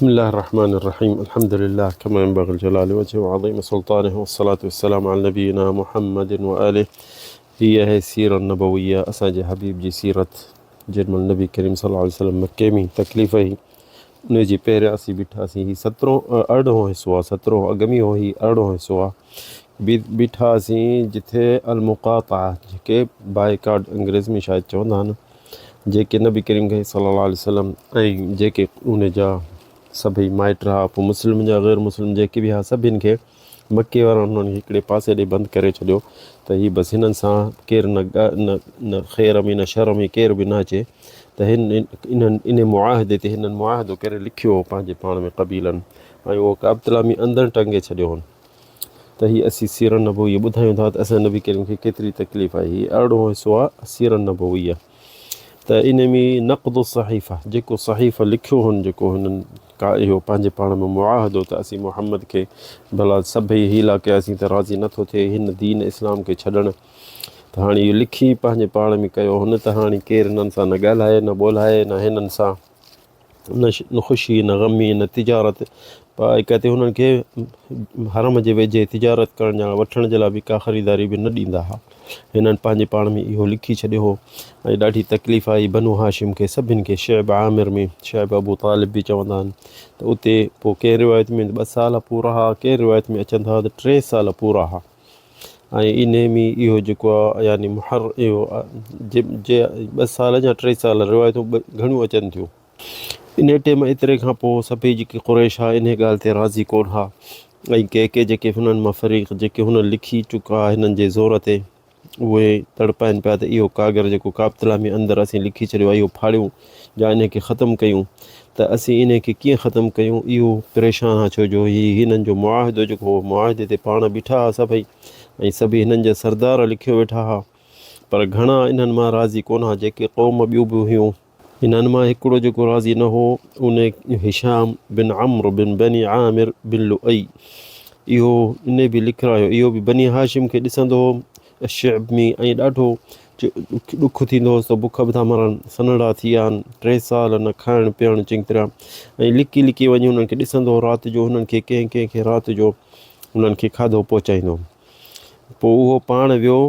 بسم الله الرحمن الرحيم الحمد لله كما ينبغي الجلال وجهه وعظيم سلطانه والصلاة والسلام على نبينا محمد وآله هي آهي سيرة نبوية اسان جي حبيب جي سيرت جنهن مهل نبي ڪريم صلي الله عليه وسلم مڪي ۾ تڪليف هئي ان جي پهريان اسين بيٺاسين هي سترهون ارڙهون حصو آهي سترهون اڳ ۾ هو هي ارڙهون حصو آهي بيٺاسين جتي المقاطعه جيڪي بائيڪاٽ انگريز ۾ شايد چوندا آهن جيڪي نبي ڪريم کي صلي الله عليه وسلم ۽ جيڪي ان جا سڀئي مائٽ ها پوء مسلم جا غير مسلم جيڪي به ها سڀن کي مڪي وارن انهن کي هڪڙي پاسي ڏي بند ڪري ڇڏيو ته هي بس هنن سان ڪير نه نه خير ۾ نه شر ۾ ڪير به نه اچي ته هن انهن ان معاهدي تي هنن معاهدو ڪري لکيو هو پنهنجي پاڻ ۾ قبيلن ۽ اهو ڪعبة الله ۾ اندر ٽنگي ڇڏيو هن ته هي اسين سيرة نبوية ٻڌايون ٿا ته اسان نبي ڪريم کي ڪيتري تڪليف آئي. هي ارڙهون حصو آهي سيرة نبوية ته ان ۾ نقد الصحيفه جيڪو صحيفه لکيو هن جيڪو هنن کا اهو پنهنجي پاڻ ۾ معاهدو ته اسين محمد کي ڀلا سڀئي حيلا ڪياسين ته راضي نٿو ٿئي هن دين اسلام کي ڇڏڻ ته هاڻي اهو لکي پنهنجي پاڻ ۾ ڪيو هن ته هاڻي ڪير هنن سان نه ڳالهائي نه ٻولهائي نه هنن سان نه خوشي نه غمي نه تجارت ڪٿي هنن کي حرم جي ويجهي تجارت ڪرڻ جا وٺڻ جي لاء به ڪا خريداري به نه ڏيندا هئا هنن پنهنجي پاڻ ۾ اهو لکي ڇڏيو هو ۽ ڏاڍي تڪليف آئي بنو هاشم کي سڀن کي شعب عامر ۾ شعب ابو طالب به چوندا آهن ته اتي پوء ڪنهن روايت ۾ ٻه سال پورا هئا ڪنهن روايت ۾ اچن ٿا ته ٽي سال پورا هئا ۽ انهي ۾ اهو جيڪو آهي يعني محر اهو جي ٻه سال يا ٽي سال روايتون گهڻيون اچن ٿيون انهيء ٽيم ايتري کان پوء سڀيئي جيڪي قريش ها انهيء ڳالهه تي راضي ڪونه ها ۽ ڪي ڪي جيڪي هنن مان فريق جيڪي هن لکي چڪا ها هنن جي زور تي اهي تڙپائين پيا ته اهو ڪاڳر جيڪو ڪعبة ۾ اندر اسين لکي ڇڏيو آهي اهو ڦاڙيون يا انهيء کي ختم ڪيون ته اسين انهيء کي ڪيئن ختم ڪيون اهو پريشان ها ڇو جو هي هنن جو معاهدو جيڪو هو معاهدي تي پاڻ بيٺا ها سڀئي ۽ سڀئي هنن جا سردار لکيو ويٺا ها پر گهڻا انهن مان راضي ڪونه ها جيڪي قوم ٻيون به هيون. انهن مان هڪڙو جيڪو راضي نه هو، ان هشام بن عمرو بن بني عامر بن لؤي، اهو ان به لکرايو. اهو به بني هاشم کي ڏسندو هو الشعب ۾ ۽ ڏاڍو ڏک ٿيندو هوس ته بک به ٿا مرن، سنهڙا ٿي ويا آهن، ٽي سال نه کائڻ پيئڻ چڱي طرح ۽ لڪي لڪي وڃي انهن کي ڏسندو هو رات جو انهن کي ڪنهن ڪنهن کي رات جو انهن کي کاڌو پهچائيندو هو. پوء اهو پاڻ ويو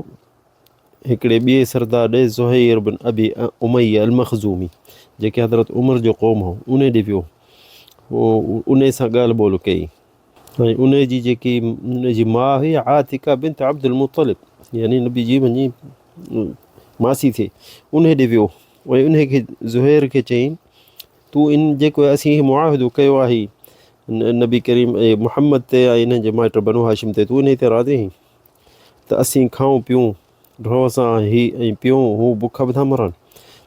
هڪڙي ٻئي سردار ڏي زهير بن ابي اميه المخزومي جيڪي حضرت عمر جو قوم هو انهي ڏي ويو انهي سان ڳالهه ٻولهه ڪئي ۽ انهي جي جيڪي انهي جي ماء هئي عاتڪه بنت عبد المطلب يعني نبي جي وڃي ماسي ٿئي انهي ڏي ويو ۽ انهي کي زهير کي چيائين تون ان جيڪو اسين هي معاهدو ڪيو آهي نبي ڪريم محمد تي ۽ انهن جي مائٽ بنو هاشم تي تون انهي تي راضي آهين ته اسين کائون پيون ڍؤ سان هي ۽ پيون هو بک به ٿا مرن،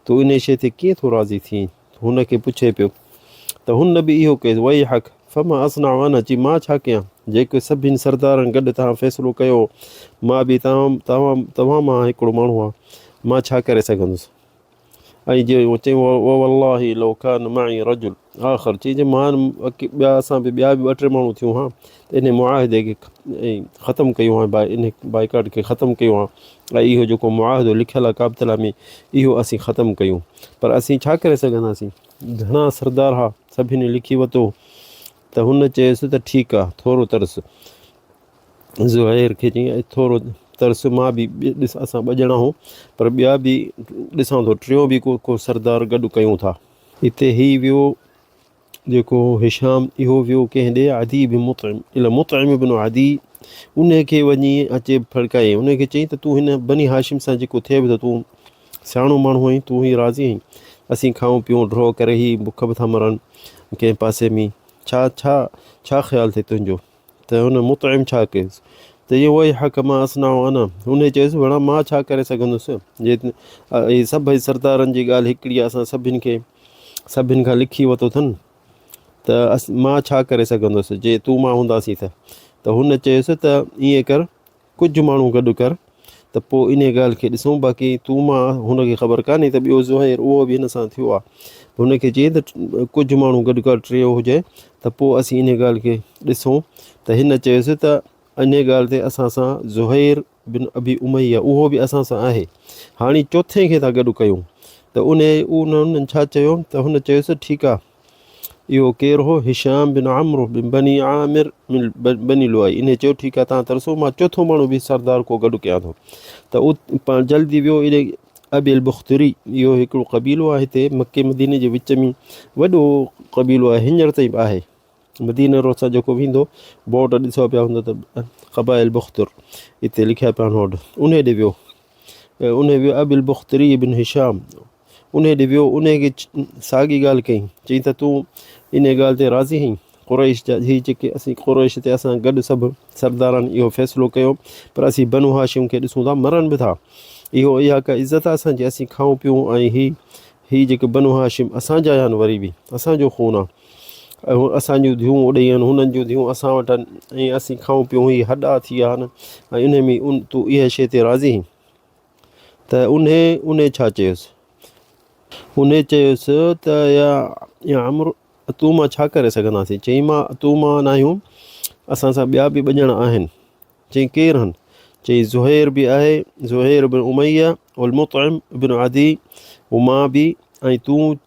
تون انهيء شيء تي ڪيئن ٿو راضي ٿئين؟ هن کي پڇي پيو ته هن به اهو ڪيس، ويحک فما اصنع انا، چي مان ڇا ڪيان، جيڪو سڀني سردارن گڏ توهان فيصلو ڪيو هو، مان به توهان مان هڪڙو ماڻهو آهيان، مان ڇا ڪري سگهندس؟ ۽ جي چيائين ووالله لو ڪان معي رجل آخر چي جي مان ٻيا اسان به ٻيا به ٻه ٽي ماڻهو ٿيون ها ته ان معاهدي کي ختم ڪيون ها ان بائيڪاٽ کي ختم ڪيون ها ۽ اهو جيڪو معاهدو لکيل آهي ڪعبة الله ۾ اهو اسين ختم ڪيون پر اسين ڇا ڪري سگهنداسين گهڻا سردار ها سڀني لکي ورتو ته هن چيس ته ٺيڪ آهي ٿورو ترس زهير کي چيائين ٿورو ترس مان به ڏس اسان ٻه ڄڻا هون پر ٻيا به ڏسان ٿو ٽيون به ڪو ڪو سردار گڏ ڪيون ٿا. اتي هي ويو جيڪو هشام اهو ويو ڪنهن ڏي عدي بن مطعم الي مطعم بن عدي ان کي وڃي اچي ڦڙڪائين ان کي چيائين ته تون هن بني هاشم سان جيڪو ٿئي به ٿو تون سياڻو ماڻهو آهين تون هي راضي آهين اسين کائون پيون ڍؤ ڪري هي بک به ٿا مرن ڪنهن پاسي ۾ ڇا ڇا ڇا خيال ٿئي تنهنجو ته هن مطعم ڇا ڪيس ته اهو ويحڪ ما اصنع انا هن چيس ڀڻا مان ڇا ڪري سگهندس جي هي سڀئي سردارن جي ڳالهه هڪڙي آهي اسان سڀن کي سڀن کان لکي ورتو اٿن ته مان ڇا ڪري سگهندس جي تون مان هونداسين ته ته هن چيس ته ائين ڪر ڪجهه ماڻهو گڏ ڪر ته پوء انهيء ڳالهه کي ڏسون، باقي تون مان هن کي خبر ڪانهي ته ٻيو زهير اهو به هن سان ٿيو آهي. هن کي چيائين ته ڪجهه ماڻهو گڏ ڪر، ٽيو هجي ته پوء اسين انهيء ڳالهه کي ڏسون ته هن چيس ته انهيء ڳالهه تي اسان سان زهير بن ابي اميه اهو به اسان سان آهي، هاڻي چوٿين کي ٿا گڏ ڪيون ته انهيء انهن ڇا چيو ته هن چيس ٺيڪ آهي. اهو ڪير هو؟ هشام بن عمرو بن بني عامر من بني لؤي. انهي چيو، ٺيڪ آهي توهان ترسو، مان چوٿون ماڻهو به سردار ڪو گڏ ڪيان ٿو. ته پاڻ جلدي ويو ايڏي ابي البختري، اهو هڪڙو قبيلو آهي هتي مڪي مديني جي وچ ۾ وڏو قبيلو آهي، هينئر تائين به آهي. مديني روڊ سان جيڪو ويندو بورڊ ڏسو پيا هوندا ته قبائل بختر اتي لکيا پيا آهن هوڏ. انهي ڏي ويو. انهي ويو ابي البختري بن هشام. انهي ڏي ويو، انهي کي ساڳي ڳالهه ڪئي، چيائين ته تون انهي ڳالهه تي راضي آهين؟ قريش جا هي جيڪي اسين قريش تي اسان گڏ سڀ سردارن اهو فيصلو ڪيو، پر اسين بنو هاشم کي ڏسون ٿا مرن به ٿا، اهو اها ڪا عزت آهي اسان جي، اسين کائون پيون ۽ هي هي جيڪي بنو هاشم اسان جا آهن وري به اسان جو خون آهي ۽ اسان جون ڌيون اوڏي آهن هنن جون ڌيون اسان وٽ آهن ۽ اسين کائون پيون هي هڏا ٿي ويا آهن ۽ انهي ۾ تون اها شيء تي راضي آهين؟ ته انهي انهي ڇا چيس؟ انهي چيس ته يا عمرو تون مان ڇا ڪري سگهنداسين؟ چيائين مان تون مان ناهيون اسان سان ٻيا به ٻه ڄڻا آهن. چيائين ڪير آهن؟ چيائين زهير به آهي، زهير بن اميه والمطعم بن عدي ومان به ۽ تون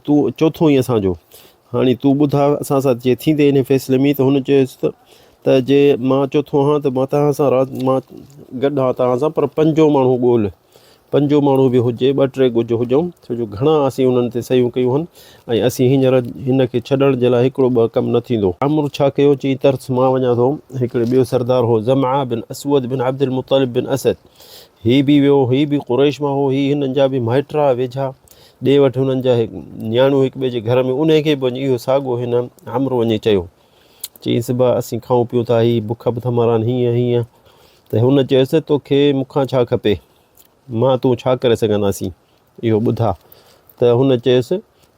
تون چوٿون ئي اسان جو. هاڻي تون ٻڌاء اسان سان جي ٿيندي انهي فيصلي ۾ ته هن چيس ته ته جي مان چوٿون آهيان ته مان توهان سان راض مان گڏ آهيان توهان سان پر پنجون ماڻهو ڳول پنجون ماڻهو به هجي ٻه ٽي ڳجهه هجون ڇو جو گهڻا اسين انهن تي صحيحون ڪيون هن ۽ اسين هينئر هن کي ڇڏڻ جي لاء هڪڙو ٻه ڪم نه ٿيندو. عمرو ڇا ڪيو چيائين ترس مان وڃان ٿو هڪڙي ٻيو سردار هو زمعه بن اسود بن عبدالمطلب بن اسد هي به ويو هي به قريش مان هو هي هنن جا به مائٽ ها ويجها ڏي وٺ هنن جا نياڻيون هڪ ٻئي جي گهر ۾ انهي کي به وڃي اهو ساڳو هن عمرو وڃي چيو. چيائينس ڀاء اسين کائون پيون ٿا هي بک به ٿا مران هيئن هيئن ته هن چيس توکي مون کان ڇا کپي مان تون ڇا ڪري سگهنداسين اهو ٻڌاء ته هن چيس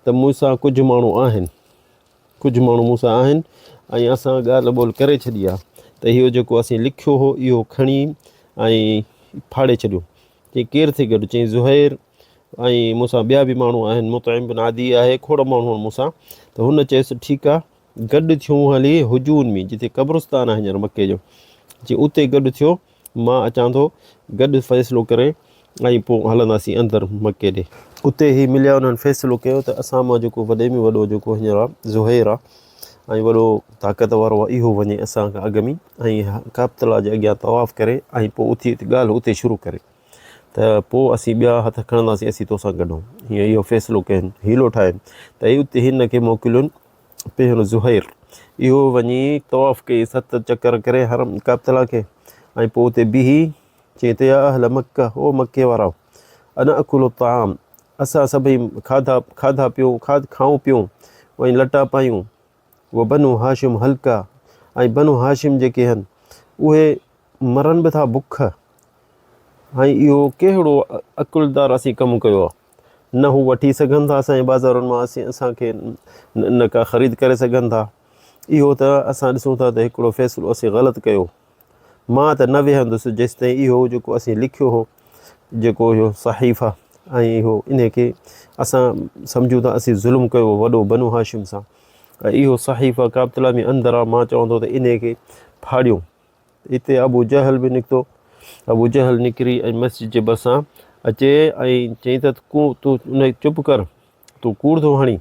ته مون سان ڪجهه ماڻهو آهن ڪجهه ماڻهو مون سان آهن ۽ اسان ڳالهه ٻولهه ڪري ڇڏي آهي ته اهو جيڪو اسين لکيو هو اهو کڻي ۽ ڦاڙي ڇڏيو چيائين ڪير ٿي گڏ چيائين زهير ۽ مون سان ٻيا به ماڻهو آهن مطعم بن عدي آهي کوڙ ماڻهو آهن مون سان ته هن چيس ٺيڪ آهي گڏ ٿيون هلي هجون ۾ جتي قبرستان آهي هينئر مڪي جو چي اتي گڏ ٿيو مان اچان ٿو گڏ فيصلو ڪري ۽ پوء هلنداسين اندر مڪي ڏي. اتي هي مليا انهن فيصلو ڪيو ته اسان مان جيڪو وڏي ۾ وڏو جيڪو هينئر آهي زهير آهي ۽ وڏو طاقت وارو آهي اهو وڃي اسان کان اڳ ۾ ۽ ڪعبت الله جي اڳيان طواف ڪري ۽ پوء اٿي ڳالهه اتي شروع ڪري. ته پوء اسين ٻيا هٿ کڻنداسين اسين توسان گڏ آهيون. هيئن اهو فيصلو ڪين، حيلو ٺاهين ته هي اتي هن کي موڪليون پهريون زهير اهو وڃي طواف ڪئي ست چڪر ڪري حرم ڪعبت الله کي ۽ پوء اتي بيهي چيائين ته يا اهل مڪه او مڪي وارؤ انا اڪل الطعام اسان سڀئي کاڌا کاڌا پيون کاڌ کائون پيون ۽ لٽا پايون وبنو هاشم هلڪا ۽ بنو هاشم جيڪي هن اهي مرن به ٿا بک ۽ اهو ڪهڙو عقلدار اسين ڪم ڪيو آهي نه هو وٺي سگهن ٿا اسان جي بازارن مان اسين اسان کي نه ڪا خريد ڪري سگهن ٿا اهو ته اسان ڏسون ٿا ته هڪڙو فيصلو اسين غلط ڪيو مان ته نه ويهندس جيستائين اهو جيڪو اسين لکيو هو جيڪو اهو صحيفه ۽ اهو انهي کي اسان سمجهون ٿا اسين ظلم ڪيو وڏو بنو هاشم سان ۽ اهو صحيفه ڪعبت الله ۾ اندر آ مان چوان ٿو ته انهي کي ڦاڙيون اتي ابو جهل به نڪتو. ابو جهل نڪري ۽ مسجد جي ڀرسان اچي ۽ چيائين ته تون ان چپ ڪر، تون ڪوڙ ٿو هڻين.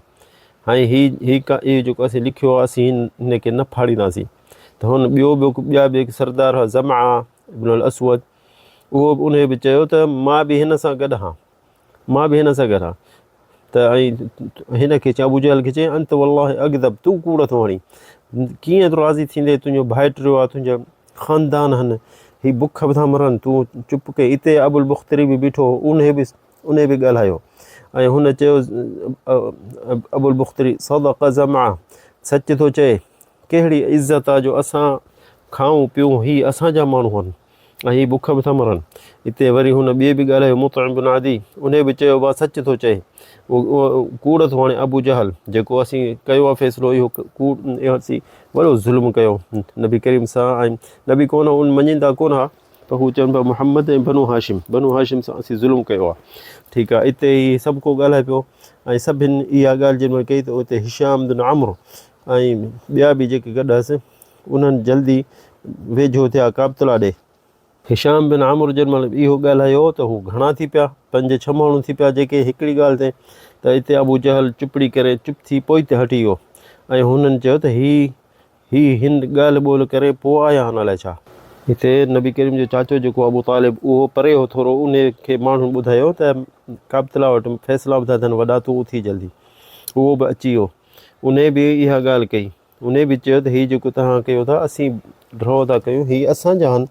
هاڻي هي هي ڪا اهو جيڪو اسين لکيو آهي اسين هن کي نه ڦاڙينداسين. ته هن ٻيو به ٻيا به هڪ سردار هئا زمعه ابن الاسود اهو به انهي به چيو ته مان به هن سان گڏ هان. مان به هن سان گڏ آهيان ته ۽ هن کي چيائين ابو جهل کي چيائين انت والله اڪذب تون ڪوڙ ٿو هڻين ڪيئن تون راضي ٿيندي تنهنجو ڀائٽيو آهي تنهنجا خاندان آهن هي بک به ٿا مرن تون چپ ڪئي اتي ابو البختري به بيٺو هو انهي به انهي به ڳالهايو ۽ هن چيو ابو البختري صدق زمعه سچ ٿو چئي ڪهڙي عزت آ جو اسان کائون پيون هي اسان جا ماڻهو آهن ۽ هي بک به ٿا مرن. اتي وري هن ٻئي به ڳالهايو مطعم بن عدي انهي به چيو با سچ ٿو چئي ڪوڙ ٿو هڻي ابو جهل جيڪو اسين ڪيو آهي فيصلو اهو ڪوڙ اهو اسين وڏو ظلم ڪيو نبي ڪريم سان ۽ نبي ڪونه ان مڃيندا ڪونه ها پر هو چون پيا محمد ۽ بنو هاشم بنو هاشم سان اسين ظلم ڪيو آهي ٺيڪ آهي اتي هي سڀ ڪو ڳالهائي پيو ۽ سڀن اها ڳالهه جنهن مهل ڪئي ته اتي هشام بن عمرو ۽ ٻيا به جيڪي گڏ هئس انهن جلدي ويجهو ٿيا ڪعبت الله ڏي. هشام بن عمرو جنهن مهل اهو ڳالهايو ته هو گهڻا ٿي پيا، پنج ڇهه ماڻهو ٿي پيا جيڪي هڪڙي ڳالهه تي ته اتي ابو جهل چپڙي ڪري چپ ٿي پوئتي هٽي ويو. ۽ هنن چيو ته هي هي هن ڳالهه ٻولهه ڪري پوء آيا آهن الائي ڇا. هتي نبي ڪريم جو چاچو جيڪو ابو طالب اهو پري هو ٿورو انهي کي ماڻهن ٻڌايو ته ڪعبة وٽ فيصلا به ٿا ٿين وڏا تون اٿي جلدي اهو به اچي ويو انهي به اها ڳالهه ڪئي. انهيء به چيو ته هي جيڪو توهان ڪيو ٿا، اسين ڍؤ ٿا ڪيون، هي اسان جا آهن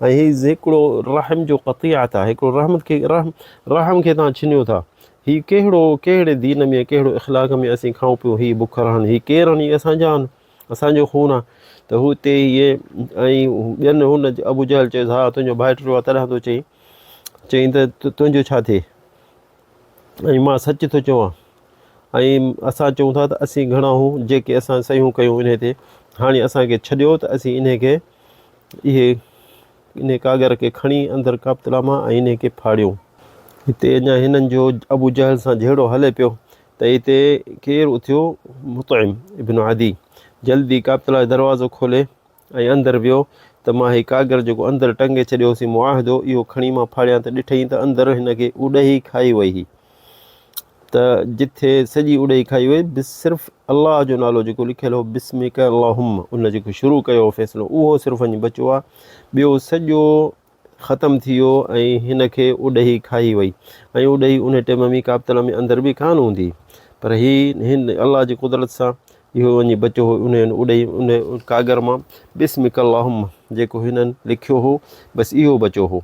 ۽ هي هڪڙو رحم جو قطيعت آهي، هڪڙو رحمت کي رحم رحم کي توهان ڇنيو ٿا. هي ڪهڙو ڪهڙي دين ۾ ڪهڙو اخلاق ۾ اسين کائون پيون هي بک رهن، هي ڪير آهن، هي اسان جا آهن، اسان جو خون آهي. ته هو اتي هي ۽ ٻين هن ابو جهل چيس ها تنهنجو ڀائٽيو آهي تڏهن ٿو چئين. چيائين ته تنهنجو ڇا ٿئي؟ ۽ مان سچ ٿو چوان ۽ اسان چئون ٿا ته اسين گهڻا هون جيڪي اسان صحيحون ڪيون انهي تي هاڻي اسان کي ڇڏيو ته اسين انهي کي اهي انهي ڪاڳر کي کڻي اندر ڪابتلا مان ۽ انهي کي ڦاڙيون. هتي اڃا هنن جو ابو جهل سان جهيڙو هلي پيو ته هتي ڪير اٿيو مطعم ابن عدي جلدي ڪابتلا جو دروازو کولي ۽ اندر ويو ته مان هي ڪاڳر جيڪو اندر ٽنگي ڇڏيو هوسين معاهدو اهو کڻي مان ڦاڙيان ته ڏٺئين ته اندر هن کي اڏهي کائي وئي هئي ته جٿي سڄي اڏهي کائي وئي بس صرف الله جو نالو جيڪو لکيل هو بسمڪ اللهم ان جيڪو شروع ڪيو هو فيصلو اهو صرف وڃي بچو آ ٻيو سڄو ختم ٿي ويو ۽ هن کي اڏهي کائي وئي ۽ اڏهي ان ٽيم ۾ ڪابتلا ۾ اندر به ڪانه هوندي پر هي هن الله جي قدرت سان اهو وڃي بچو هو ان اڏهي ان ڪاڳر مان بسمڪ اللهم جيڪو هنن لکيو هو بس اهو بچو هو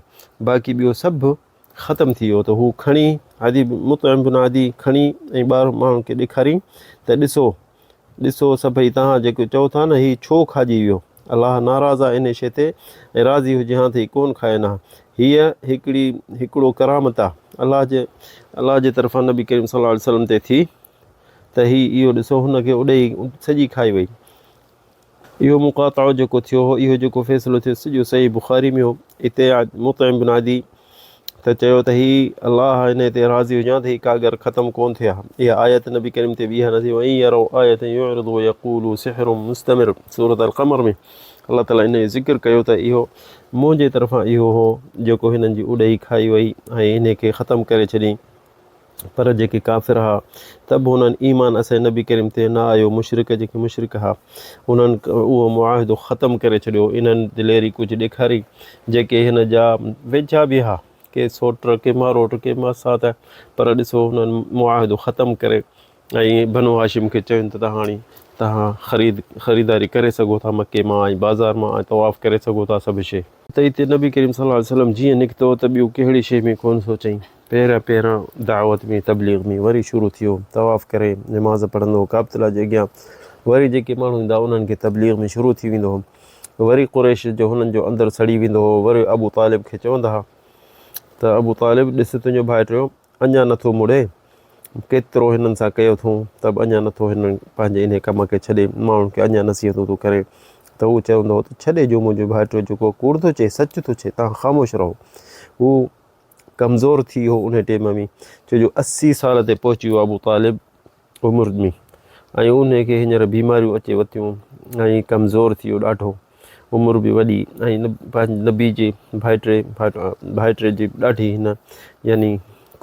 باقي ٻيو سڀ ختم ٿي ويو ته هو کڻي عدي مطعم بن عدي کڻي ۽ ٻار ماڻهن کي ڏيکاري ته ڏسو ڏسو سڀئي توهان جيڪو چئو ٿا نه هي ڇو کاڄي ويو؟ الله ناراض آهي انهي شيء تي ۽ راضي هجي هان ته هي ڪونه کائين ها. هيء هڪڙي هڪڙو ڪرامت آهي الله جي الله جي طرفان نبي ڪريم صلي الله عليه وسلم تي ٿي ته هي اهو ڏسو هن کي اڏهي سڄي کائي وئي. اهو مقاطعو جيڪو ٿيو هو، اهو جيڪو فيصلو ٿيو سڄو صحيح بخاري ۾ هو. اتي مطعم بن عدي ته چيو ته هي الله انهي تي راضي هجان ته هي ڪاڳر ختم ڪونه ٿئي ها. اها آيت نبي ڪريم تي به اها نازل وان يروا آية يعرضوا ويقولوا سحر مستمر سورة القمر ۾ الله تعالي انهي جو ذڪر ڪيو ته اهو منهنجي طرفان اهو هو جيڪو هنن جي اڏهي کائي وئي ۽ انهي کي ختم ڪري ڇڏيائين. پر جيڪي ڪافر ها ته به انهن ايمان اسان جي نبي ڪريم تي نه آيو، مشرڪ جيڪي مشرڪ ها انهن اهو معاهدو ختم ڪري ڇڏيو، انهن دليري ڪجهه ڏيکاري جيڪي هن جا ويجها به ها، ڪي سوٽ ڪي ماروٽ ڪي ماسات، پر ڏسو انهن معاهدو ختم ڪري ۽ بنو هاشم کي چين ته هاڻي توهان خريد خريداري ڪري سگهو ٿا مڪي مان ۽ بازار مان ۽ طواف ڪري سگهو ٿا سڀ شيء. ته اتي نبي ڪريم صلي الله عليه وسلم جيئن نڪتو ته ٻيو ڪهڙي شيء ۾ ڪونه سوچئين. پهريان پهريان دعوت ۾ تبليغ ۾ وري شروع ٿيو طواف ڪري نماز پڙهندو هو ڪعبة الله جي اڳيان وري جيڪي ماڻهو ايندا انهن کي تبليغ ۾ شروع ٿي ويندو هو وري قريش جو هنن جو اندر سڙي ويندو هو وري ابو طالب کي چوندا ها ته ابو طالب ڏس تنهنجو ڀائٽيو اڃا نٿو مڙي ڪيترو هنن سان ڪيو اٿئون ته به اڃا نٿو هنن پنهنجي انهي ڪم کي ڇڏي ماڻهن کي اڃا نصيحتون ٿو ڪري ته هو چوندو هو ته ڇڏي جو منهنجو ڀائٽيو جيڪو ڪوڙ ٿو چئي سچ ٿو چئي تان خاموش رهو هو ڪمزور ٿي ويو انهي ٽيم ۾ ڇو جو 80 سال تي پهچي ويو ابو طالب عمر ۾ ۽ انهي کي هينئر بيماريون اچي وتيون ۽ ڪمزور ٿي ويو ڏاڍو عمر به وڏي ۽ پنهنجي نبي جي ڀائٽي ڀائٽي جي ڏاڍي هن يعني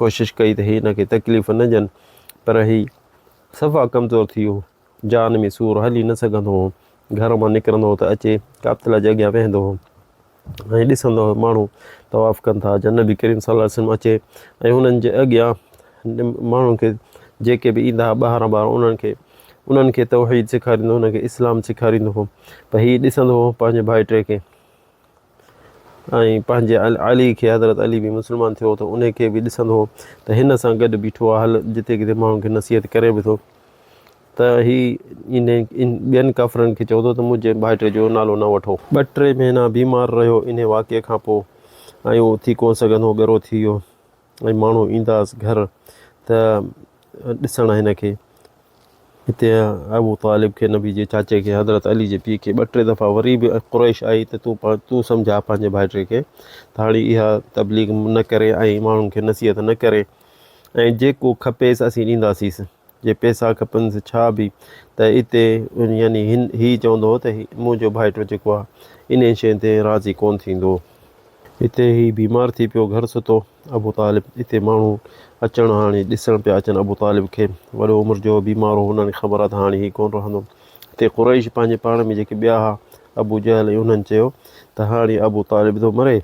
ڪوشش ڪئي ته هي هن کي تڪليف نه ڏين پر هي صفا ڪمزور ٿي ويو جان ۾ سور هلي نه سگهندو هو گهر مان نڪرندو هو ته اچي ڪعبة الله جي اڳيان ويهندو هو ۽ ڏسندو هو ماڻهو طواف ڪن ٿا جا نبي ڪريم صلي الله عليه وسلم اچي ۽ انهن جي اڳيان ماڻهن کي جيڪي به ايندا هئا ٻاهران ٻاهران انهن کي انهن کي توحيد سيکاريندو انهن کي اسلام سيکاريندو هو پر هي ڏسندو هو پنهنجي ڀائٽي کي ۽ پنهنجي علي کي حضرت علي به مسلمان ٿيو ته ان کي به ڏسندو هو ته هن سان گڏ بيٺو آهي هل جتي ڪٿي ماڻهن کي نصيحت ڪري به ٿو ته هي انهن ٻين ڪافرن کي چوندو ته منهنجي ڀائٽي جو نالو نه وٺو. ٻه ٽي مهينا بيمار رهيو انهي واقعي کان پوء ۽ اهو اٿي ڪونه سگهندو هو ڳرو ٿي ويو ۽ ماڻهو ايندا هئس گهر ته ڏسڻ هن کي. هتي ابو طالب کي نبي جي چاچي کي حضرت علي جي پيء کي ٻه ٽي دفعا وري به قريش آئي ته تون تون سمجهاء پنهنجي ڀائٽي کي ته هاڻي اها تبليغ نه ڪري ۽ ماڻهن کي نصيحت نه ڪري ۽ جيڪو کپيس اسين ڏينداسيس. جي پئسا کپنس ڇا به ته اتي يعني هن هي چوندو هو ته منهنجو ڀائٽو جيڪو آهي انهن شين تي راضي ڪونه ٿيندو. اتي هي بيمار ٿي پيو گهر ستو ابو طالب اتي ماڻهو اچڻ هاڻي ڏسڻ پيا اچن ابو طالب کي وڏو عمر جو بيمار هو انهن کي خبر آ ته هاڻي هي ڪونه رهندو اتي قريش پنهنجي پاڻ ۾ جيڪي ٻيا ها ابو جهل ۽ انهن چيو ته هاڻي ابو طالب ٿو مري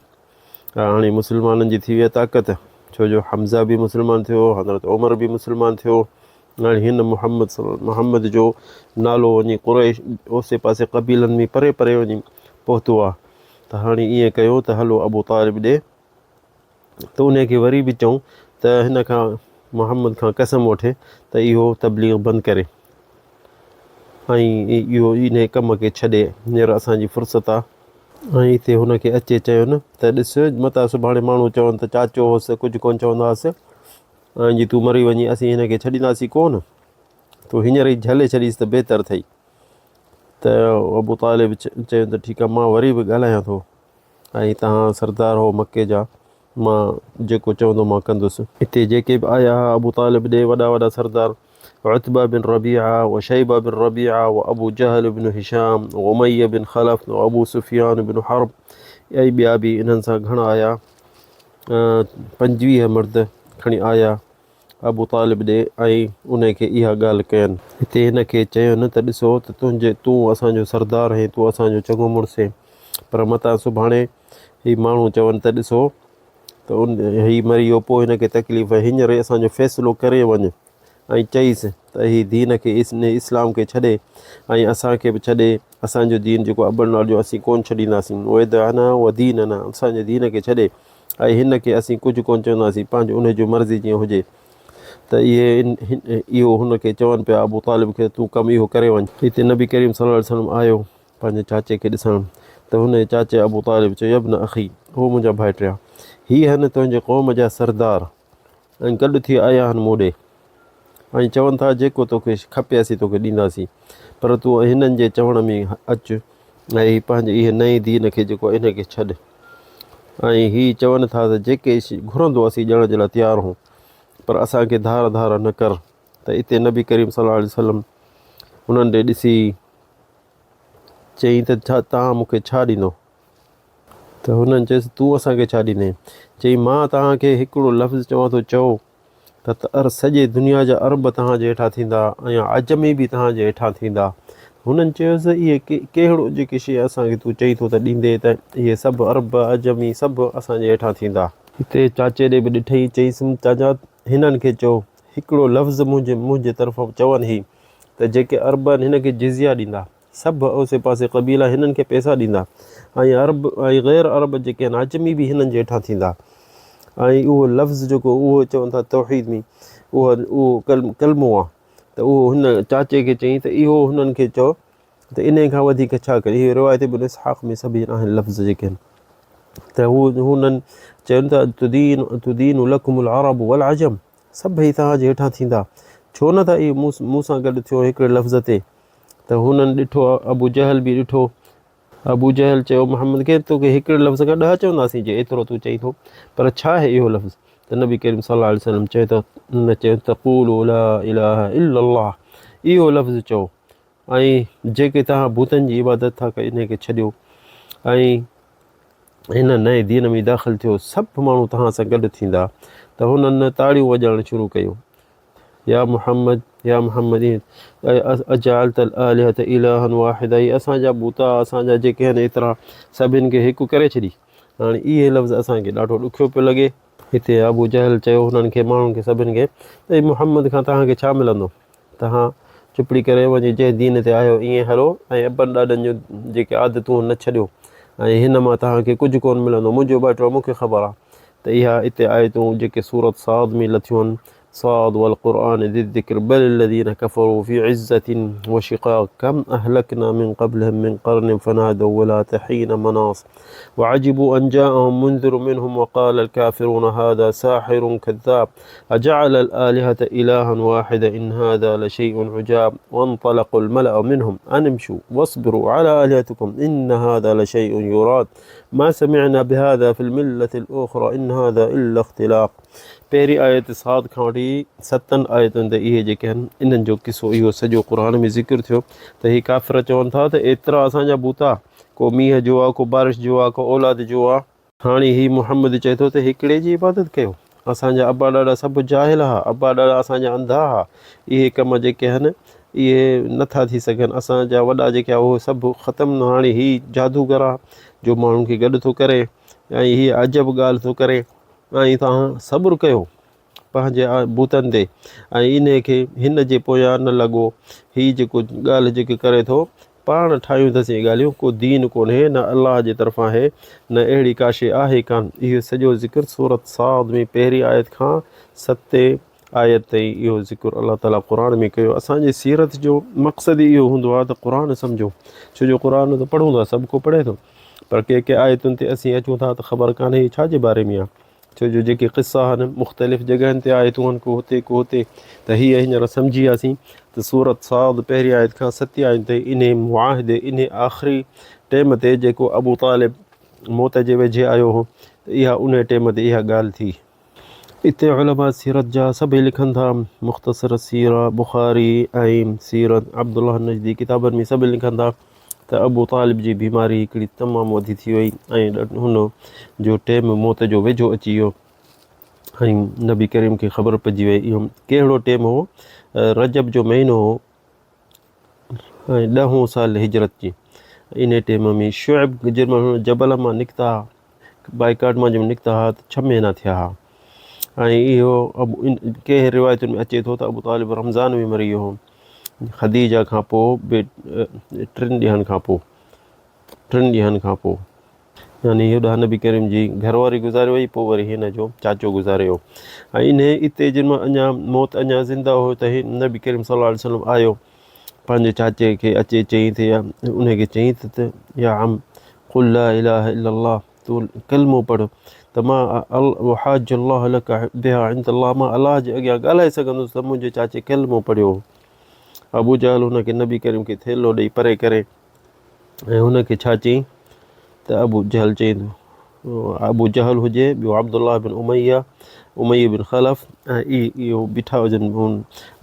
هاڻي مسلمانن جي ٿي وئي طاقت ڇو جو حمزه به مسلمان ٿيو حضرت عمر به مسلمان ٿيو هاڻي هن محمد صلي محمد جو نالو وڃي قريش اوسي پاسي قبيلن ۾ پري پري وڃي پهتو آ ته هاڻي ائين ڪيو ته هلو ابو طالب ڏي ته انهي کي وري به چئون ته هن کان محمد کان قسم وٺي ته اهو تبليغ بند ڪري ۽ اهو انهي ڪم کي ڇڏي هينئر اسان جي فرصت آ. ۽ اتي هن کي اچي چين ته ڏس متان سڀاڻي ماڻهو چون ته چاچو هوس ڪجهه ڪونه چوندا هئس ۽ جي تون مري وڃين اسين هن کي ڇڏينداسين ڪونه تون هينئر ئي جهلي ڇڏيس ته بهتر اٿئي ته ابو طالب چيو ته ٺيڪ آ مان وري به ڳالهايان ٿو ۽ توهان سردار هو مڪي جا، مان جيڪو چوندو مان ڪندس. اتي جيڪي به آيا ها ابو طالب ڏي وڏا وڏا سردار، عتبه بن ربيعه و شيبه بن ربيعه و ابو جهل بن هشام و اميه بن خلف و ابو سفيان بن حرب ۽ ٻيا به انهن سان گهڻا آيا. 25 مرد کڻي آيا. ابو طالب ڏي ۽ انهي کي اها ڳالهه ڪين. هتي هن کي چين ته ڏسو ته تنهنجي تون اسان جو سردار هين، تون اسان جو چڱو مڙس هين، پر متان سڀاڻي هي ماڻهو چون ته ڏسو ته ان هي مري ويو پوء هن کي تڪليف آهي، هينئر ئي اسان جو فيصلو ڪري وڃ ۽ چئيس ته هي دين کي اسلام کي ڇڏي ۽ اسان کي به ڇڏي، اسان جو دين جيڪو ابن ڏاڏن جو اسين ڪونه ڇڏينداسين، ويدعنا وديننا اسان جي دين کي ڇڏي. ۽ هن کي اسين ڪجهه ڪونه چونداسين، پنهنجو انهي جو مرضي جيئن هجي. ته اهي اهو هن کي چون پيا ابو طالب کي ته تون ڪم اهو ڪري وڃ. اتي نبي ڪريم صلي الله عليه وسلم آيو پنهنجي چاچي کي ڏسڻ ته هن جي چاچي ابو طالب چيو يا ابن اخي، او منهنجا ڀائٽيا! هي هن تنهنجي قوم جا سردار ۽ گڏ ٿي آيا آهن مون ڏي ۽ چون ٿا جيڪو توکي کپي اسين توکي ڏينداسين پر تون هنن جي چوڻ ۾ اچ ۽ هي پنهنجي اهي نئين دين کي جيڪو آهي ان کي ڇڏ ۽ هي چون ٿا ته جيڪي گهرندو اسين ڏيڻ جي لاء تيار هون پر اسان کي ڌار ڌار نه ڪر ته اتي نبي ڪريم صلي الله عليه وسلم انهن ڏي ڏسي چيائين ته ڇا توهان مون کي ڇا ڏيندو ته هنن چيس، تون اسان کي ڇا ڏيندين؟ چيائين، مان توهان کي هڪڙو لفظ چوان ٿو، چئو ته سڄي دنيا جا عرب توهان جي هيٺان ٿيندا ۽ عجمي به توهان جي هيٺان ٿيندا. هنن چيس، اهي ڪهڙو جيڪي شيء اسان کي تون چئين ٿو ته ڏيندين ته اهي سڀ عرب، عجمي سڀ اسان جي هيٺان ٿيندا. هتي چاچي ڏي به ڏٺئي، چيس، چاچا هنن کي چئو، هڪڙو لفظ منهنجي منهنجي طرفان چون هي ته جيڪي عرب آهن هن کي جزيه ڏيندا. سڀ اوسي پاسي قبيلا هنن کي پئسا ڏيندا ۽ عرب ۽ غير عرب جيڪي آهن عجمي به هنن جي هيٺان ٿيندا ۽ اهو لفظ جيڪو اهو چون ٿا توحيد ۾ اهو اهو ڪلمو آهي ته اهو هن چاچي کي چئين ته اهو هنن کي چئو ته انهي کان وڌيڪ ڇا ڪري اهو روايت ابن اسحاق ۾ سڀ آهن لفظ جيڪي آهن ته هو هنن چون ٿا تدين تدين لڪم العرب والعجم سڀئي توهان جي هيٺان ٿيندا ڇو نه ٿا اهي مون سان گڏ ٿيو هڪڙي لفظ تي ته هنن ڏٺو، ابو جهل به ڏٺو. ابو جهل چيو، محمد کي توکي هڪڙي لفظ کان ڏهه چونداسين جي ايترو تون چئين ٿو، پر ڇا آهي اهو لفظ؟ ته نبي ڪريم صلي الله عليه وسلم چيو ته هن چيو تقولوا لا اله الا الله اهو لفظ چئو ۽ جيڪي توهان بتن جي عبادت ٿا ڪيو انهي کي ڇڏيو ۽ هن نئين دين ۾ داخل ٿيو سڀ ماڻهو توهان سان گڏ ٿيندا ته هنن تاڙيون وڄائڻ شروع ڪيون يا محمد يا محمد اجعلت الالهة الها واحدا هي اسان جا بوتا اسان جا جيڪي آهن ايترا سڀن کي هڪ ڪري ڇڏي هاڻي اهي لفظ اسان کي ڏاڍو ڏکيو پيو لڳي هتي ابو جهل چيو هنن کي ماڻهن کي سڀن کي ته محمد کان توهان کي ڇا ملندو توهان چپڙي ڪري وڃي جنهن دين تي آهيو ائين هلو ۽ ابن ڏاڏن جون جيڪي عادتون نه ڇڏيو ۽ هن مان توهان کي ڪجهه ڪونه ملندو منهنجو ٻائٽو مون کي خبر آهي ته اها اتي آيتون جيڪي سورت صاد ۾ لٿيون آهن صاد والقرآن ذي الذڪر بل الذين كفروا في عزة وشقاق كم أهلكنا من قبلهم من قرن فنادوا ولا حين مناص وعجبوا أن جاءهم منذر منهم وقال الكافرون هذا ساحر كذاب أجعل الآلهة إلها واحدا إن هذا لشيء عجاب وانطلق الملأ منهم أن امشوا واصبروا على آلهتكم إن هذا لشيء يراد ما سمعنا بهذا في الملة الأخرى إن هذا إلا اختلاق پهرين آيت صاد کان وٺي ستن آيتن تي اهي جيڪي آهن انهن جو قصو اهو سڄو قرآن ۾ ذڪر ٿيو ته هي ڪافر چون ٿا ته ايترا اسان جا بوتا ڪو مينهن جو آ ڪو بارش جو آ ڪو اولاد جو آ. هاڻي هي محمد چئي ٿو ته هڪڙي جي عبادت ڪيو. اسان جا ابا ڏاڏا سڀ جاهل ها، ابا ڏاڏا اسان جا انڌا ها، اهي ڪم جيڪي آهن اهي نه ٿا ٿي سگهن، اسان جا وڏا جيڪي آهن اهي سڀ ختم، هاڻي هي جادوگر آ جو ماڻهن کي گڏ ٿو ڪري ۽ هي عجب ڳالهه ٿو ڪري ۽ توهان صبر ڪيو پنهنجي بوتن تي ۽ انهي کي هن جي پويان نه لڳو، هي جيڪو ڳالهه جيڪي ڪري ٿو پاڻ ٺاهيون اٿس اهي ڳالهيون، ڪو دين ڪونهي، نه الله جي طرفان آهي، نه اهڙي ڪا شيء آهي ڪانه. اهو سڄو ذڪر سورة صاد ۾ پهرين آيت کان ستين آيت تائين اهو ذڪر الله تعاليٰ قرآن ۾ ڪيو. اسان جي سيرت جو مقصد ئي اهو هوندو آهي ته قرآن سمجهون، ڇو جو قرآن ته پڙهون ٿا، سڀ ڪو پڙهي ٿو، پر ڪي ڪي آيتن تي اسين اچون ٿا ته خبر ڪانهي هي ڇا جي باري ۾ آهي. ڇو جو جيڪي قصا آهن مختلف جڳهن تي آيتون آهن ڪو هتي ڪو هتي ته هيء هينئر سمجهي وياسين ته سورت صاد پهرين آيت کان ستين آيت تائين انهي معاهدي انهي آخري ٽيم تي جيڪو ابو طالب موت جي ويجهي آيو هو ته اها انهي ٽيم تي اها ڳالهه ٿي. اتي علماء سيرت جا سڀئي لکن ٿا مختصر سيره بخاري ۽ سيرت عبدالله النجدي ڪتابن ۾ سڀئي لکن ٿا ته ابو طالب جي بيماري هڪڙي تمام وڌي ٿي وئي ۽ هن جو ٽيم موت جو ويجهو اچي ويو ۽ نبي ڪريم کي خبر پئجي وئي. اهو ڪهڙو ٽيم هو؟ رجب جو مهينو هو ۽ ڏهون سال هجرت جي. ان ٽيم ۾ شعب جنهن مهل هن جبل مان نڪتا ها، بائيڪاٽ مان جنهن مهل نڪتا ها ته ڇهه مهينا ٿيا ها ۽ اهو ڪنهن روايتن ۾ اچي ٿو ته ابو طالب رمضان ۾ مري ويو هو. خديجه کان پوء به ٽن ڏينهن کان پوء ٽن ڏينهن کان پوء يعني هيڏانهن نبي ڪريم جي گهر واري گذاري وئي پوء وري هن جو چاچو گذاري ويو ۽ انهي اتي جن مهل اڃا موت اڃا زنده هو ته هي نبي ڪريم صلي الله عليه وسلم آيو پنهنجي چاچي کي اچي چئين ته يا انهي کي چئين ته يا عم قل لا اله الا الله تون ڪلمو پڙهه ته مان احاج الله لك بها عند الله مان الله جي اڳيان ڳالهائي سگهندس ته منهنجي چاچي ڪلمو پڙهيو هو. ابو جهل هن کي نبي ڪريم کي ٿيلهو ڏئي پري ڪري ۽ هن کي ڇا چئين ته ابو جهل چئين ابو جهل هجي ٻيو عبدالله بن اميه اميه بن خلف ۽ اهو بيٺا هجن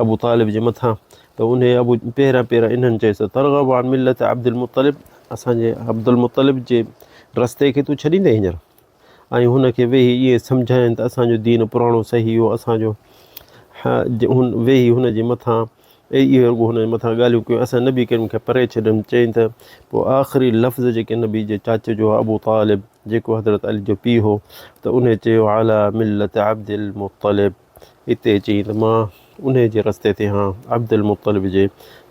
ابو طالب جي مٿان ته انهي ابو پهريان پهريان انهن چيس ته ترغب عن ملت عبدالمطلب اسان جي عبدالمطلب جي رستي کي تون ڇڏيندين هينئر؟ ۽ هن کي ويهي ائين سمجهائين ته اسان جو دين پراڻو صحيح هو اسان جو هن ويهي هن جي مٿان اهي رڳو هن جي مٿان ڳالهيون ڪيون اسان نبي ڪريم کي پري ڇڏيم چيائين ته پوء آخري لفظ جيڪي نبي جي چاچي جو ابو طالب جيڪو حضرت علي جو پيء هو ته انهي چيو علي ملت عبدالمطلب اتي چيائين ته مان انهيء جي رستي تي هان، عبدالمطلب جي،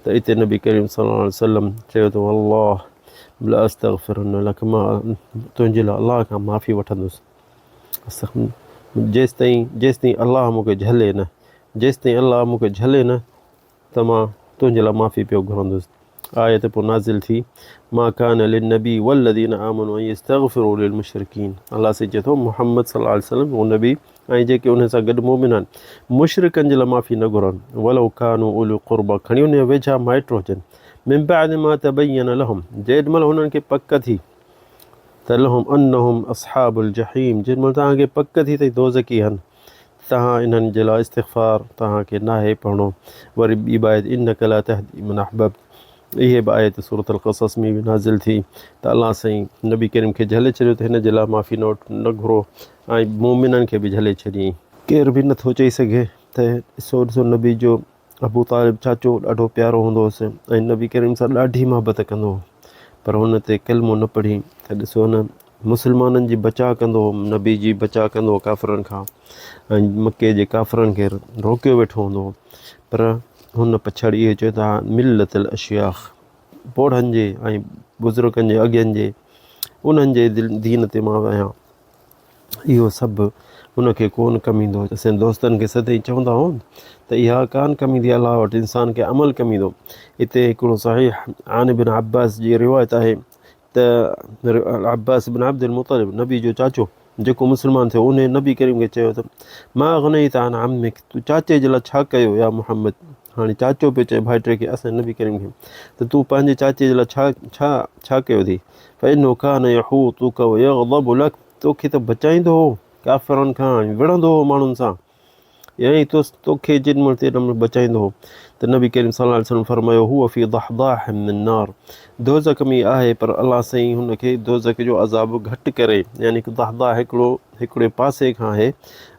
ته اتي نبي ڪريم صلي الله عليه وسلم چيو ته والله لاستغفرن لک مان تنهنجي لاء الله کان معافي وٺندس جيستائين جيستائين الله مون کي جهلي نه جيستائين الله مون کي جهلي نه ته مان تنهنجي لاء معافي پيو گهرندس. آيت پوء نازل ٿي، ما ڪان للنبي والذين آمنوا ان يستغفروا للمشرڪين الله سائين چئي ٿو محمد صلي الله عليه وسلم هو نبي ۽ جيڪي انهن سان گڏ مؤمن آهن مشرڪن جي لاء معافي نه گهرن ولو ڪانوا اولي قربا کڻي انهن جا ويجها مائٽ هجن من بعد ما تبين لهم جيڏ مهل هنن کي پڪ ٿي ته لهم انهم اصحاب الجحيم جيڏ مهل توهان کي پڪ ٿي ته دوزخي آهن توهان انهن جي لاء استغفار توهان کي ناهي پڙهڻو. وري ٻي به آيت انک لا تهدي من احببت اهي به آيت سورة القصص ۾ به نازل ٿي ته الله سائين نبي ڪريم کي جهلي ڇڏيو ته هن جي لاء معافي نه نه گهرو ۽ مؤمنن کي به جهلي ڇڏيائين. ڪير به نٿو چئي سگهي ته ڏسو ڏسو نبي جو ابو طالب چاچو ڏاڍو پيارو هوندو هوس ۽ نبي ڪريم سان ڏاڍي محبت ڪندو هو پر هن تي ڪلمو نه پڙهي ته ڏسو هن مسلمانن جي بچاء ڪندو هو نبي جي بچاء ڪندو هو ڪافرن کان ۽ مڪي جي ڪافرن کي روڪيو ويٺو هوندو هو پر هن پڇاڙي اهو چيو ته ملت الاشياخ پوڙهن جي ۽ بزرگن جي اڳين جي انهن جي دين تي مان آهيان اهو سڀ ان کي ڪونه ڪم ايندو. اسين دوستن کي سدائين چوندا آهيون ته اها ڪانه ڪم ايندي الله وٽ انسان کي عمل ڪم ايندو. اتي هڪڙو صحيح عن ابن عباس جي روايت آهي ته عباس بن عبد المطلب نبي جو چاچو جيڪو مسلمان ٿيو انهي نبي ڪريم کي چيو ته ما اغنيت عن عمك تو چاچي جي لاء ڇا ڪيو يا محمد هاڻي چاچو پيو چئي ڀائٽي کي اسان نبي ڪريم کي ته تون پنهنجي چاچي جي لاء ڇا ڇا ڇا ڪيو اٿئي فانه ڪان يحوطك ويغضب لك توکي ته بچائيندو هو ڪافرن کان ۽ وڙهندو هو ماڻهن سان. يعني تو توکي جيڏي مهل تيڏي مهل بچائيندو هو ته نبي ڪريم صلي الله عليه وسلم فرمايو هو في ضحضاح من نار دوزخ ۾ آهي پر الله سائين هن کي دوزخ جو عذاب گهٽ ڪري يعني ضحضاح هڪڙو هڪڙي پاسي کان آهي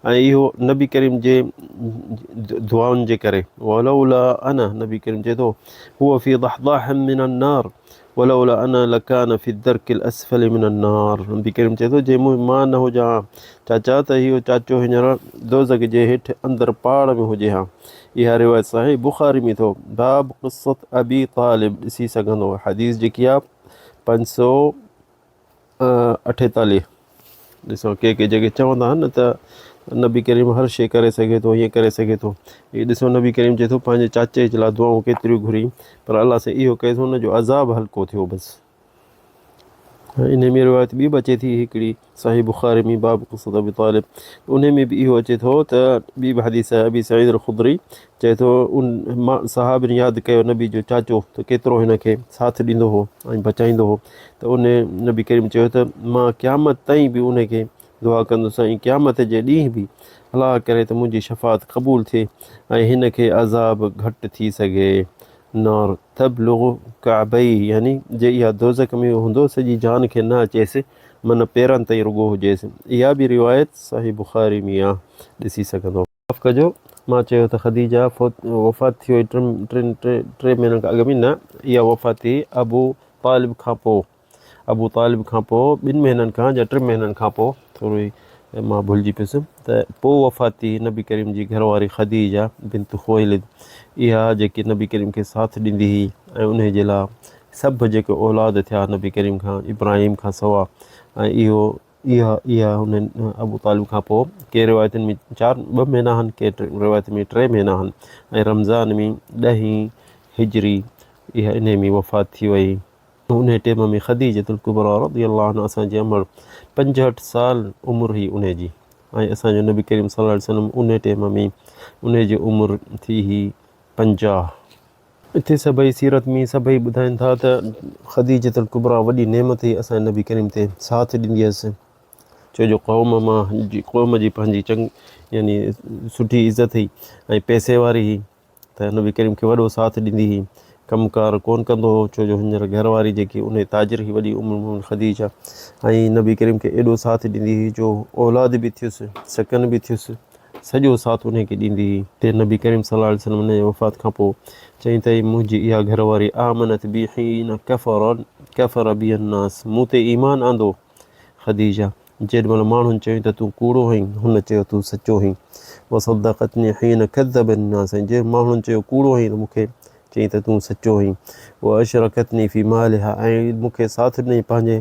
۽ اهو نبي ڪريم جي دعائن جي ڪري ولولا انا نبي ڪريم چئي ٿو هو في ضحضاح من النار ولولا انا لڪان في الدرڪ الاسفل من النار نبي ڪريم چئي ٿو جي مون مان نه هجان ها چاچا ته اهو چاچو هينئر دوزخ جي هيٺ اندر پاڙ ۾ هجي ها اها روايت صحيح بخاري ۾ ٿو باب قصت ابي طالب ڏسي سگهندو حديث جيڪي آ 548 ڏسو ڪي ڪي جيڪي چوندا آهن نه ته نبي ڪريم هر شيء ڪري سگهي ٿو هيئن ڪري سگهي ٿو هي ڏسو نبي ڪريم چئي ٿو پنهنجي چاچي جي لاء دعائون ڪيتريون گهري پر الله سائين اهو ڪيس ان جو عذاب هلڪو ٿيو بس ان ۾ روايت ٻي به اچي ٿي هڪڙي صحيح بخاري ۾ باب قصة ابي طالب ان ۾ به اهو اچي ٿو ته ٻي به حديث آهي ابي سعيد الخدري چئي ٿو ان صحابين ياد ڪيو نبي جو چاچو ته ڪيترو هن کي ساٿ ڏيندو هو ۽ بچائيندو هو ته ان نبي ڪريم چيو ته مان قيامت تائين به ان کي دعا ڪندس ۽ قيامت جي ڏينهن به الله ڪري ته منهنجي شفاعت قبول ٿئي ۽ هن کي عذاب گهٽ ٿي سگهي نار تبلغ ڪعبيه يعني جي اها دوزخ ۾ هوندو سڄي جان کي نه اچيس من پيرن تائين رڳو هجيس اها به روايت صحيح بخاري ۾ آ ڏسي سگهندو. معاف ڪجو مان چيو ته خديجه فوت وفات ٿي وئي ٽن ٽن ٽي ٽي مهينن کان اڳ ۾ نه اها وفات ٿي ابو طالب کان پوء ابو طالب کان پوء ٻن مهينن کان يا ٽن مهينن کان پوء ٿورو ئي مان ڀلجي پيس ته پوء وفات ٿي نبي ڪريم جي گهر واري خديجه بنت خويلد اها جيڪي نبي ڪريم کي ساٿ ڏيندي هئي ۽ انهي جي لاء سڀ جيڪي اولاد ٿيا نبي ڪريم کان ابراهيم کان سوا ۽ اهو اها اها هن ابو طالب کان پوء ڪي روايتن ۾ چار ٻه مهينا آهن ڪي روايتن ۾ ٽي مهينا آهن ۽ رمضان ۾ ڏهين هجري اها انهي ۾ وفات ٿي وئي. انهي ٽيم ۾ خديجة الڪبريٰ رضي الله عنها اسان جي امڙ 65 سال عمر هئي انهي جي ۽ اسان جو نبي ڪريم صلي الله عليه وسلم انهي ٽيم ۾ انهي جي عمر ٿي هئي 50. اتي سڀئي سيرت ۾ سڀئي ٻڌائين ٿا ته خديجة الڪبريٰ وڏي نعمت هئي اسان جي نبي ڪريم تي ساٿ ڏيندي هيس ڇو جو قوم مان جي قوم جي پنهنجي چڱ يعني سٺي عزت هئي ۽ پئسي واري هئي ته نبي ڪريم کي وڏو ساٿ ڏيندي هئي ڪم ڪار ڪون ڪندو هو ڇو جو هينئر گهر واري جيڪي ان تاجر هئي وڏي ام المومنين خديجه ۽ نبي ڪريم کي ايڏو ساٿ ڏيندي هئي جو اولاد به ٿيس سڪن به ٿيس سڄو ساٿ انهيء کي ڏيندي هئي. تي نبي ڪريم صلي الله عليه وسلم انهيء جي وفات کان پوء چيائين ته اي منهنجي اها گهر واري آمنت بي حين ڪفر ڪفر بي الناس مون تي ايمان آندو خديجه جيڏ مهل ماڻهن چيو ته تون ڪوڙو هئين هن چيو تون سچو هئين وصدقتني حين ڪذب الناس ۽ جنهن ماڻهن چيو ڪوڙو هئين ته مون کي چيائين ته تون سچو هئين واشرڪتني في مالها ۽ مون کي ساٿ ڏنائين پنهنجي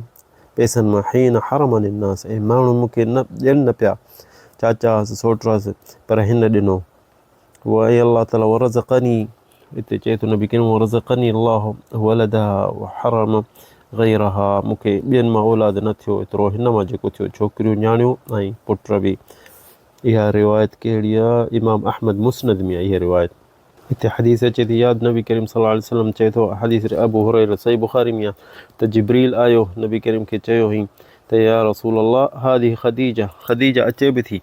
پئسن مان حين حرمني الناس ۽ ماڻهو مون کي نه ڏين نه پيا چاچا هئس سوٽ هئس پر هن ڏنو و اي الله تعالي ورزقني اتي چئي ٿو نبي ڪريم ورزقني الله ولدها وحرم غيرها مون کي ٻين مان اولاد نه ٿيو ايترو هن مان جيڪو ٿيو ڇوڪريون نياڻيون ۽ پٽ به اها روايت ڪهڙي آهي امام احمد مسند ۾ آهي اها روايت هتي حديث اچي ٿي ياد نبي ڪريم صلي الله عليه وسلم چئي ٿو حديث ابو هريره صحيح بخاري ۾ آهي ته جبريل آيو نبي ڪريم کي چيو هئين ته يا رسول الله هذه خديجه خديجه اچي به ٿي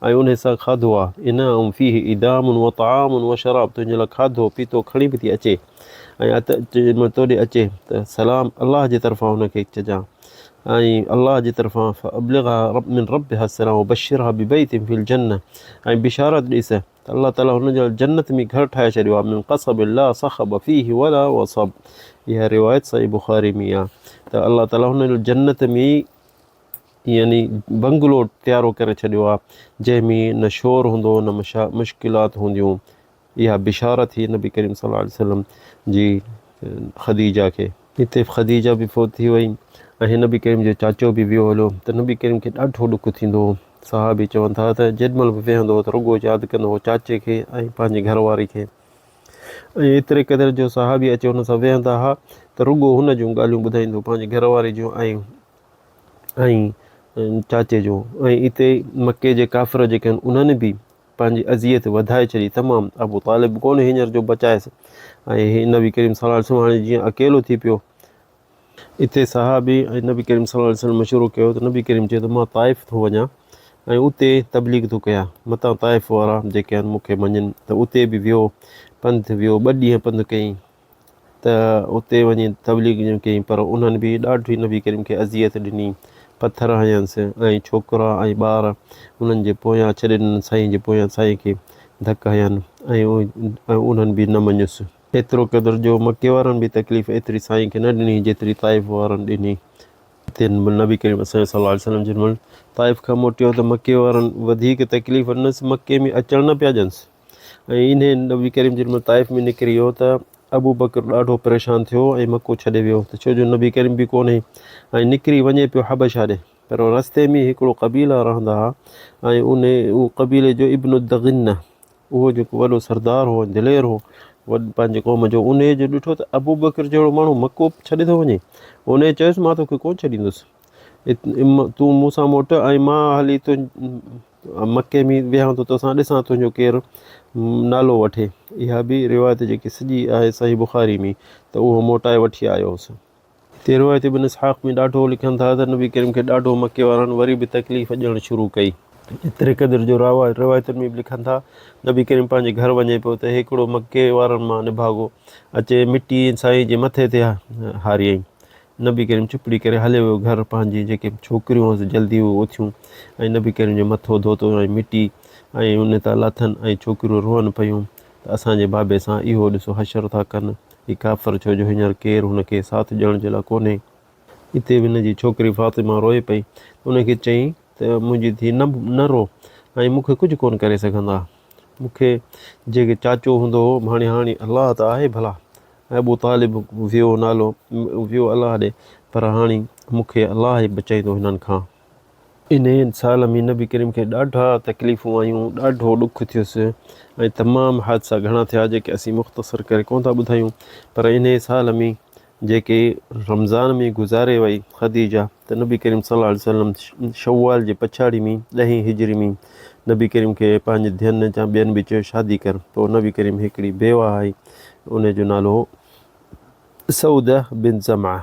۽ ان سان کاڌو آ اناء فيه ادام و طعام و شراب تنهنجي لاء کاڌو پيتو کڻي به ٿي اچي ۽ تو ڏي اچي ته سلام الله جي طرفان هن کي چجان ۽ الله جي طرفان فابلغها من ربها السلام وبشرها ببيت في الجنه ۽ بشارت ڏيس ته الله تعالي هن جي لاء جنت ۾ گهر ٺاهي ڇڏيو آهي من قصب لا صخب فيه ولا وصب اها روايت صحيح بخاري ۾ آهي ته الله تعالي هن جي جنت ۾ يعني بنگلو تيارو ڪري ڇڏيو آهي جنهن ۾ نه شور هوندو نه مشڪلات هونديون اها بشارت هئي نبي ڪريم صلي الله عليه وسلم جي خديجه کي. اتي خديجه به فوت ٿي وئي ۽ نبي ڪريم جو چاچو به ويو هليو ته نبي ڪريم کي ڏاڍو ڏک ٿيندو هو. صحابي چون ٿا ته جيڏي مهل به ويهندو هو ته رڳو ياد ڪندو هو چاچي کي ۽ پنهنجي گهر واري کي ۽ ايتري قدر جو صحابي اچي هن سان ويهندا ها ته رڳو هن جون ڳالهيون ٻڌائيندو هو پنهنجي گهر واري جون ۽ ۽ چاچي جون ۽ اتي مڪي جي ڪافر جيڪي آهن انهن به پنهنجي اذيت وڌائي ڇڏي تمام ابو طالب ڪونه هينئر جو بچائيس ۽ هي نبي ڪريم صلي الله عليه وسلم هاڻي جيئن اڪيلو ٿي پيو اتي صحابي ۽ نبي ڪريم صلي الله عليه وسلم مشورو ڪيو ته نبي ڪريم چيو ته مان طائف ٿو وڃان ۽ اتي تبليغ ٿو ڪيان، متان طائف وارا جيڪي آهن مون کي مڃين ته اتي به ويو، پنڌ ويو، ٻه ڏينهن پنڌ ڪيائين ته اتي وڃي تبليغ ڪيائين پر انهن به ڏاڍي نبي ڪريم کي اذيت ڏني، پٿر هنيس ۽ ڇوڪرا ۽ ٻار انهن جي پويان ڇڏي ڏنن سائين جي پويان سائين کي ڌڪ هنيان ۽ انهن به نه مڃيس. ايترو قدر جو مڪي وارن به تڪليف ايتري سائين کي نه ڏني جيتري طائف وارن ڏني. تن نبي ڪريم صلي الله عليه وسلم جن مهل طائف کان موٽيو ته مڪي وارن وڌيڪ تڪليف ڏنس، مڪي ۾ اچڻ نه پيا ڏينس ۽ انهي نبي ڪريم جن مهل طائف ۾ نڪري ويو ته ابوبڪر ڏاڍو پريشان ٿيو ۽ مڪو ڇڏي ويو ته ڇو جو نبي ڪريم به ڪونهي ۽ نڪري وڃي پيو حبشه ڏي پر رستي ۾ هڪڙو قبيلا رهندا ها ۽ انهي قبيلي جو ابن الدغنه اهو جيڪو وڏو سردار هو ۽ دلير هو پنهنجي قوم جو، انهيء جو ڏٺو ته ابوبڪر جهڙو ماڻهو مڪو ڇڏي ٿو وڃي. انهيء چيس، مان توکي ڪونه ڇڏيندس. تون مون سان موٽ ۽ مان هلي مڪي ۾ ويهان ٿو توسان، ڏسان تنهنجو ڪير نالو وٺي. اها به روايت جيڪي سڄي آهي صحيح بخاري ۾ ته اهو موٽائي وٺي آيو هوس. هتي روايت ابن اسحاق ۾ ڏاڍو لکن ٿا ته نبي ڪريم کي ڏاڍو مڪي وارن وري به تڪليف ڏيڻ شروع ڪئي. ايتري قدر جو روايتن ۾ به لکن ٿا نبي ڪريم پنهنجي گهر وڃي پيو ته هڪڙو مڪي وارن مان نڀاڳو اچي مٽي سائين جي مٿي تي هاريائين. نبي ڪريم چپڙي ڪري هليو ويو گهر پنهنجي جيڪي ڇوڪريون هئس جلدي اهي اٿيون ۽ نبي ڪريم جو مٿو ڌوتو ۽ مٽي ۽ ان تان لاٿن ۽ ڇوڪريون روئن پيون ته اسان جي بابي سان اهو ڏسو حشر ٿا ڪن. هي ڪافر ڇو جو هينئر ڪير هن کي ساٿ ڏيڻ جي لاء ڪونهي. اتي به هن جي ڇوڪري فاطمه روئي پئي ته ان کي چيائين ته منهنجي ڌيء نه نه رو ۽ مون کي ڪجهه ڪونه ڪري سگهندا. مون کي جيڪي چاچو هوندو هو هاڻي هاڻي الله ته آهي ڀلا ۽ ابو طالب ويو نالو ويو الله ڏي پر هاڻي مون کي الله ئي بچائيندو هنن کان. انهيء سال ۾ نبي ڪريم کي ڏاڍا تڪليفون آيون، ڏاڍو ڏک ٿيس ۽ تمام حادثا گهڻا ٿيا جيڪي اسين مختصر ڪري ڪونه ٿا ٻڌايون پر انهيء سال ۾ جيڪي رمضان ۾ گذاري وئي خديجه ته نبي ڪريم صلي الله عليه وسلم شوال جي پڇاڙي ۾ ڏهين هجري ۾ نبي ڪريم کي پنهنجي ڌين يا ٻين به چيو شادي ڪر پوء نبي ڪريم هڪڙي بيواهه آئي ان جو نالو هو سوده بن زمعه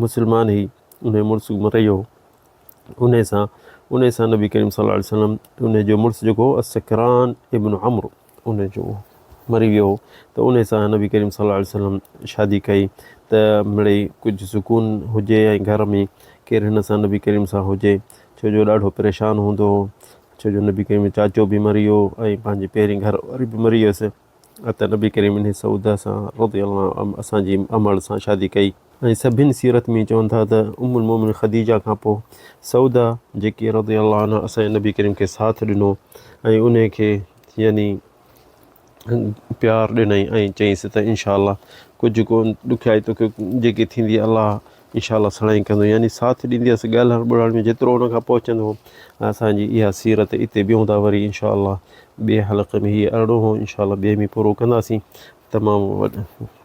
مسلمان هئي، انهيء مڙس مري ويو هو، انهيء سان انهيء سان نبي ڪريم صلي الله عليه وسلم انهيء جو مڙس جيڪو هو السڪران ابن عمرو انهيء جو مري ويو هو ته انهيء سان نبي ڪريم صلي الله عليه وسلم شادي ڪئي ته مڙئي ڪجهه سڪون هجي ۽ گهر ۾ ڪير هن سان نبي ڪريم سان هجي ڇو جو ڏاڍو پريشان هوندو هو ڇو جو نبي ڪريم جو چاچو به مري ويو ۽ پنهنجي پهرين گهر واري به مري ويس. ته نبي ڪريم انهي سعوده سان رضي الله عنه اسان جي امڙ سان شادي ڪئي ۽ سڀن سيرت ۾ چون ٿا ته ام المومنين خديجه کان پوء سعوده جيڪي رضي الله عنها اسان جي نبي ڪريم کي ساٿ ڏنو ۽ انهي کي يعني پيار ڏنائين ۽ چيائينس ته انشاء الله ڪجهه ڪو ڏکيائي توکي جيڪي ٿيندي الله انشاء الله سڻائي ڪندو يعني ساٿ ڏيندي هيس ڳالهائڻ ٻولهائڻ ۾ جيترو ان کان پهچندو هو اسان جي اها سيرت اتي بيهون ٿا وري انشاء الله ٻئي حلقي ۾ هي ارڙهون هو انشاء الله ٻئي ۾ پورو ڪنداسين تمام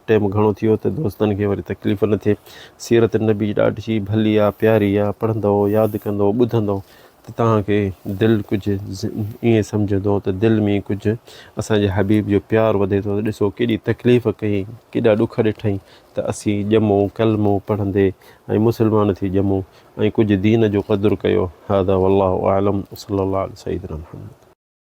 ٽيم گهڻو ٿي ويو ته دوستن کي وري تڪليف نه ٿئي سيرت النبي ڏاڍي ڀلي آ پياري آ پڙهندو ياد ڪندو ٻڌندو ته توهان کي دل ڪجهه ائين سمجهندو ته دل ۾ ڪجهه اسان جي حبيب جو پيار وڌي ٿو ته ڏسو ڪيڏي تڪليف ڪئي ڪيڏا ڏک ڏٺائين ته اسين ڄمون ڪلمو پڙهندي ۽ مسلمان ٿي ڄمون ۽ ڪجهه دين جو قدر ڪيو هذا والله اعلم وصلي الله علي سيدنا محمد.